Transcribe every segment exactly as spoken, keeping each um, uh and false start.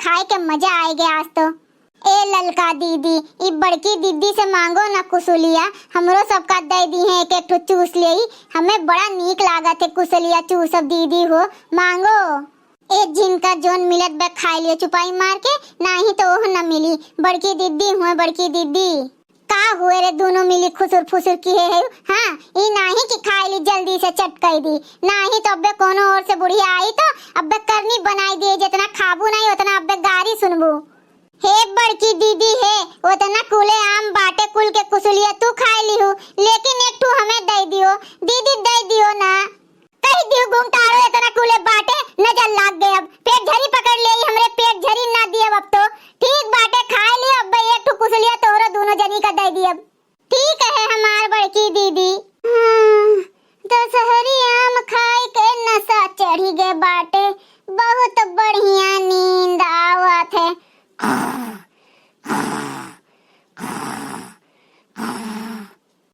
खाए के मजा आए गे आज तो। ए ललका दीदी, ई बड़की दीदी से मांगो ना कुसुलिया, हमरो सबका दे दी है एक एक ठो चूस लेई। हमें बड़ा नीक लागत है कुसुलिया चूसब दीदी हो, मांगो। ए झिनका जोन मिलत बा खाए लियो चुपाई मार के, नाही तो ओह न मिली। बड़की दीदी हुए, बड़की दीदी। का हुए रे, दोनों मिली खुसुर फुसुर किहे है? हाँ, ई नाही कि खाए ली जल्दी से चट कई दी, नाही तो अब्बे कोनो ओर से बुढ़िया आई तो अब्बे करनी बनाई दिए, जितना खाबू नाही उतना अब्बे गारी सुनबू। हे बड़की दीदी हे, उतना कुले आम बाटे कुल के कुसुलिया तू खाए लिहू, लेकिन एक ठू हमें दे दियो, दीदी दे दियो ना। कही दियो घुंघटारो इतना कुले बाटे, नजर लाग गए अब। पेट झरी पकड़ लेई हमरे, पेट झरी ना दियब अब तो। ठीक बाटे, खाए लियो, अब एक ठो कुसुलिया तोहरो दोनों जनी का दे दियब। ठीक है हमार बड़की दीदी। हाँ, दशहरी आम खाए के नशा चढ़ी गए बाटे, बहुत बढ़िया नींद आवत है।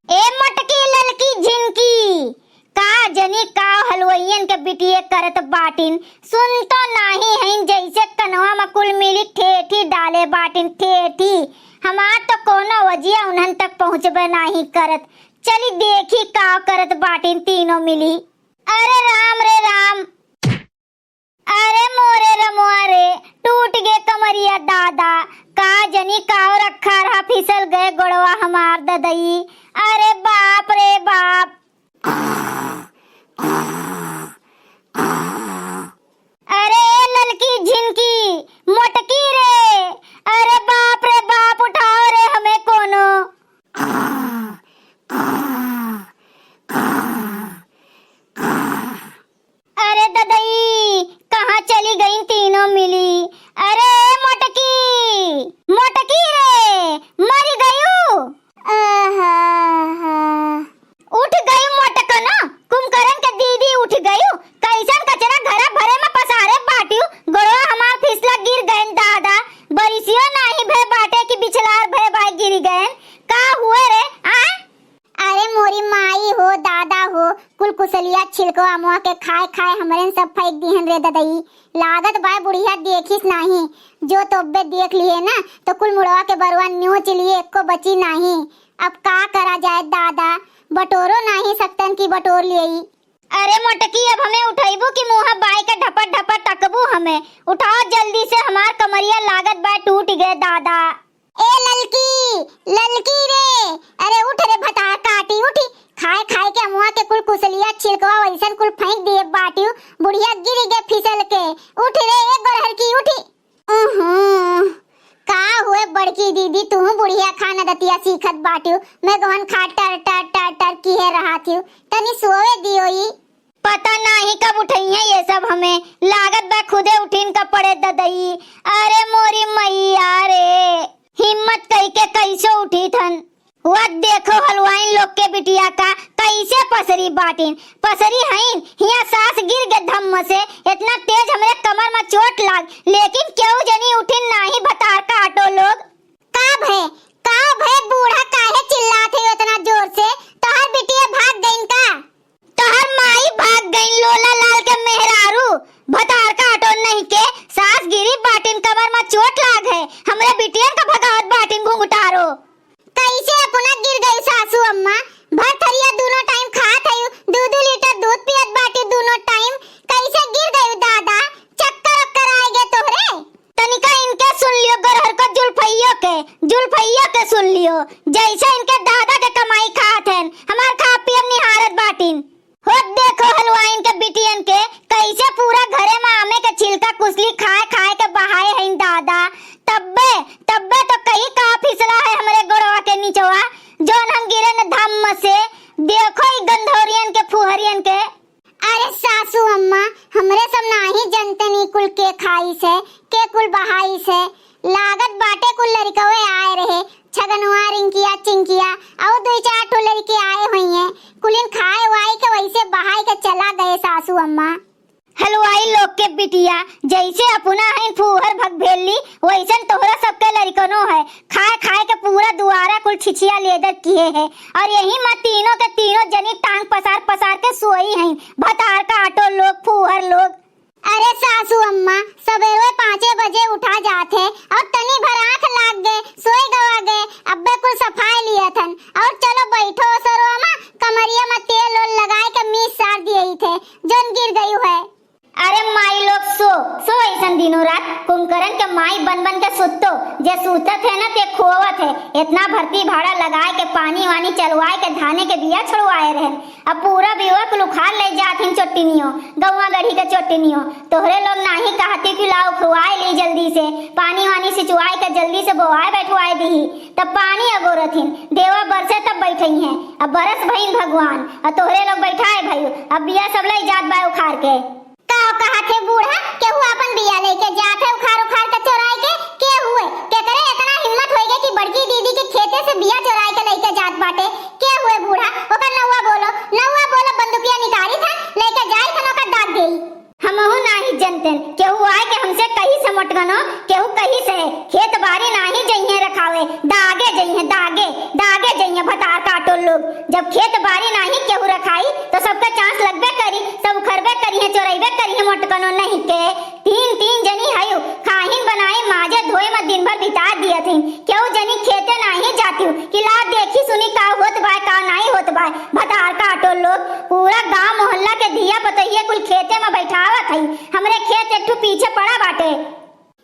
ए मोटकी ललकी झिनकी, का जनी का हलवइयन के बिटिये करत बाटिन, सुन तो नाही हईन, जैसे कनवा में कुल मिली ठेठी डाले बाटिन, ठेठी। हमार तो कोनो वजिया उन्हन तक पहुँचबे नाही करत। चली देखी का करत बाटिन तीनों मिली। अरे राम रे राम, अरे मोरे रमुआ रे, टूट गे कमरिया दादा, का जनी काव रखा रहा, फिसल गए गोड़वा हमार ददई। अरे बाप रे बाप। अरे ललकी झिनकी, मोटकी रे, अरे बाप रे बाप, उठाओ रे हमें कोनो। अरे ददई, कहाँ चली गईं तीनों मिली? अरे मोटकी, मोटकी रे, मरी गयू? आहा, उठ गई मोटकन, कुंभकरन के दीदी उठ गयू। कैसन कचरा घरा भरे में पसारे बाटियू, गोड़वा हमार फिसला गिर गयन दादा। बरिसियो नाही भय बाटे कि बिछलार भय बाय गिर गयन। का हुए रे, आ? अरे मोरी माई हो, दादा हो, कुल कुसलिया छिलको अमुआ के खाए खाए हमरेन सब फेंक दिहन रे ददई। लागत बाय बुढ़िया देखिस नाही, जो तोब्बे देख लिए ना, तो कुल मुड़वा के बरुआ नोच लिए, एको बची नाही। अब का करा जाए दादा, बटोरो नाही सकतन कि बटोर लियई। अरे मोटकी, अब हमें उठैबू कि मुँह बाय के ढपर ढपर तकबू हमें? उठाओ जल्दी से, हमार कमरिया लागत बाय टूट गए दादा। ए ललकी, ललकी रे, अरे उठ रे भतार काटी, उठी। खाए खाए के अमुआ के कुल कुसलिया छिलकवा वैसन कुल फेंक दिए बाटियू, बुढ़िया गिरी गए फिसल के। उठ रे, ए गोरहर की, उठी। उहुं, का हुए बड़की दीदी, तू बुढ़िया खाना दतिया सीखत बाटियू, मैं गहन खा टर टर टर टर किहे रहा थियू, तनी सोवे दियो ई। पता नाही कब उठइहें ये सब हमें, लागत बा खुदे उठिन का पड़े ददई। अरे मोरी मैया रे, हिम्मत कई के कैसो उठी थन। वह देखो हलवाइन लोग के बिटिया का कैसे पसरी बाटिन, पसरी हईन। हिया सास गिर गए धम्म से, इतना तेज हमरे कमर में चोट लाग, लेकिन केहू जनी उठिन नाही भतार काटो लोग। का भय, का भय बूढ़ा, काहे चिल्लात है इतना जोर से? तोहर बिटिया भाग गईन का? तोहर माई भाग गईन लोला लाल के मेहरारू, भतार काटो नहीं के सास गिरी बाटिन, कमर में चोट लाग है, हमरे बिटियन का भगावत बाटिन घुंघटारो। कैसे अपना गिर गई सासू अम्मा, भर थरिया दोनों टाइम खात हयू, दू दू लीटर दूध पियत बाटी दोनों टाइम, कैसे गिर गई दादा, चक्कर वक्कर आए गए तोहरे? तनिका इनके सुन लियो, गोरहर को जुल्फइयो के, जुल्फइयो के सुन लियो, जैसे इनके दादा के कमाई खात हैं, हमार खा पियब निहारत बाटिन। होत देखो हलवाइन के बिटियन के, कैसे पूरा घरे में आमे के छिलका कुसली खाए खाए के बहाए हैं दादा। तब्बे, तब्बे तो कहीं का फिसला है हमरे गोड़वा के निचवा, जौन हम गिरे न धम्म से। देखो ई गंधौरियन के, फुहरियन के। अरे सासू अम्मा, हमरे सब नाही जनतन ई कुल के खाइस है, के कुल बहाइस है। लागत बाटे कुल लड़िकवे आए रहे, छगनवा, रिंकिया, चिंकिया, अउ दुई चार ठो लड़िके आए होइहें। कुलिन खाए वाए के वैसे बहाई के चला गए सासू अम्मा। हलवाई लोग के बिटिया, जैसे अपना हईन फूहर भगभेली, वैसन तोहरा सबके लड़िकनो है। खाए खाए के पूरा दुआरा कुल छिछिया लेदर किहे है, और यही मा तीनों के तीनों जनी टांग पसार पसार के सोई हैं, भतार काटो लोग, फूहर लोग। अरे सासू अम्मा, सबेरे पाँचे बजे उठा जा। थे और तनी भर आँख लाग गए, सोए गवा गए, अब्बे कुल सफाई लिया थन। और चलो बैठो सरवा मा, कमरिया मा तेल ओल लगाए के मीस सार दिए ही थे, जोन गिर गई है। अरे माई लोग सो, सो ऐसन दिनों रात कुंभकरन के माई बन बन के सुत्तो, जे सूतत है ना ते खोवत है। इतना भर्ती भाड़ा लगाए के पानी वानी चलवाए के धाने के बिया छोड़वाए रहन, अब पूरा बिया कुल उखाड़ ले जात हिन चोटिनियो, गौवा गढ़ी के चोटिनियो। तोहरे लोग नाही कहती कि लाओ खुआए ली जल्दी से, पानी वानी सिंचवाए के जल्दी से बोआए बैठवाए दीही, तब पानी अगोरत हिन, देवा बरसे तब बैठई हैं। अब बरस भईन भगवान, अब तोहरे लोग बैठाए भई, अब बिया सब लई जात बाय उखाड़ के। का कहा थे बूढ़ा, केहू आपन बिया लेके जात है उखाड़ उखाड़ के चोराए के? के हुए? केकरे इतना हिम्मत होइगे कि बड़की दीदी के खेते से बिया चोराए के लेके जात बाटे? के हुए बूढ़ा? ओकर नौवा बोलो, नौवा बोलो, बंदुकिया निकारी था, लेके जाई थन ओकर दाग देई। हमहू नाही जनतेन, केहू आए के हमसे कही से मोटकनो, केहू कही से, खेत बारी नाही जइहे रखावे, दागे जइहे, दागे, दागे जइहे भतार काटो लोग। जब खेत बारी नाही केहू रखाई, तो सबका चांस लगबे करी, सब उखरबे करिहे, चोरइबे करिहे मोटकनो नहीं के। तीन, तीन जनी हयू, खाहिन बनाई, माजे धोए में दिन भर बिता दिया थी। केहू जनी खेते नाही जाती हूँ कि ला देखी सुनी का होत बाय, का नाही होत बाय। भतार काटो लोग, पूरा गांव मोहल्ला के धिया पतोहिया कुल खेते में बैठावत हई। हमरे खेत एक ठो पीछे पड़ा बाटे।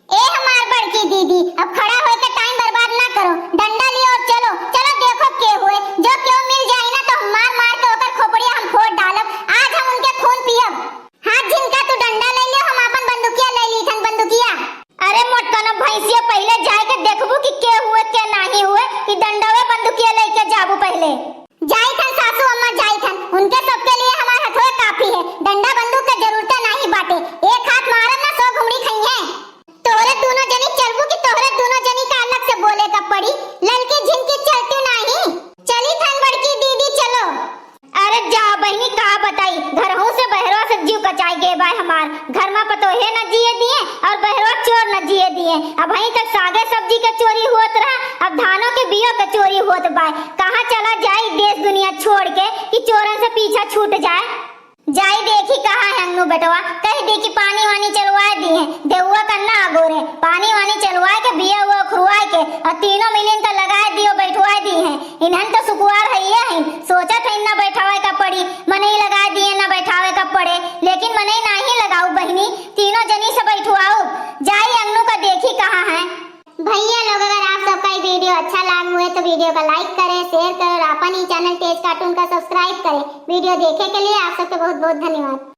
ए हमार बड़की दीदी, अब खड़ा होए के टाइम बर्बाद ना करो, डंडा लियो और चलो, चलो देखो के हुए, जो केहू मिल जाई ना तो हम मार मार के ओकर खोपड़िया हम फोड़ डालब। आज हम उनके खून पियब। हाँ झिनका, तू डंडा ले लियो, हम आपन बंदुकिया ले ली थन, बंदुकिया। अरे मोटकनो भैंसिया, पहिले जाए के देखबू कि के हुए के नाही हुए, कि डंडवे बंदुकिया लेके जाबू पहिले। जाई थन सासू अम्मा, जाई थन, उनके सबके लिए हमार हथवे काफी है, डंडा बंदूक के जरूरते नाही बाटे, एक हाथ मारब ना सौ घुमड़ी खइहे। तोहरे दूनो जनी चलबू कि तोहरे दूनो जनी का अलग से बोले का पड़ी? ललकी झिनकी चलती नाही। चली थन बड़की दीदी, चलो। अरे जा बहिनी, का बताई, घरहू से बहरवा से जीव कचाई गए बाय हमार। घर में पतोहे न जिए दिए और बहरवा चोर न जिए दिए। अबहीं तक सागे सब्जी के चोरी होत रहा, अब धानों के बियो के चोरी होत बाय। कहाँ चला जाई देश दुनिया छोड़ के कि चोरन से पीछा छूट जाए। जाई देखी कहाँ है अंगनू बेटवा, कह दी कि पानी वानी चलवाए दिए, देउआ कन्ना अगोरे, पानी वानी चलवाए के बिया हुआ उखरुआए के, और तीनों मिलिन तो लगाए दियो, बैठवाए दी हैं। इन्हन तो सुकुवार हइये हैं, सोचत है ना बैठावे का पड़ी, मनई लगाए दिए ना बैठावे का पड़े, लेकिन मनई नाही लगाऊ बहिनी, तीनों जनी से बैठवाऊ। जाई अंगनू का देखी कहाँ है। भैया लोग, अगर आप सबका ये वीडियो अच्छा लाग हुए तो वीडियो का लाइक करें, शेयर करें और अपन ही चैनल तेज कार्टून का सब्सक्राइब करें। वीडियो देखे के लिए आप सबके बहुत बहुत धन्यवाद।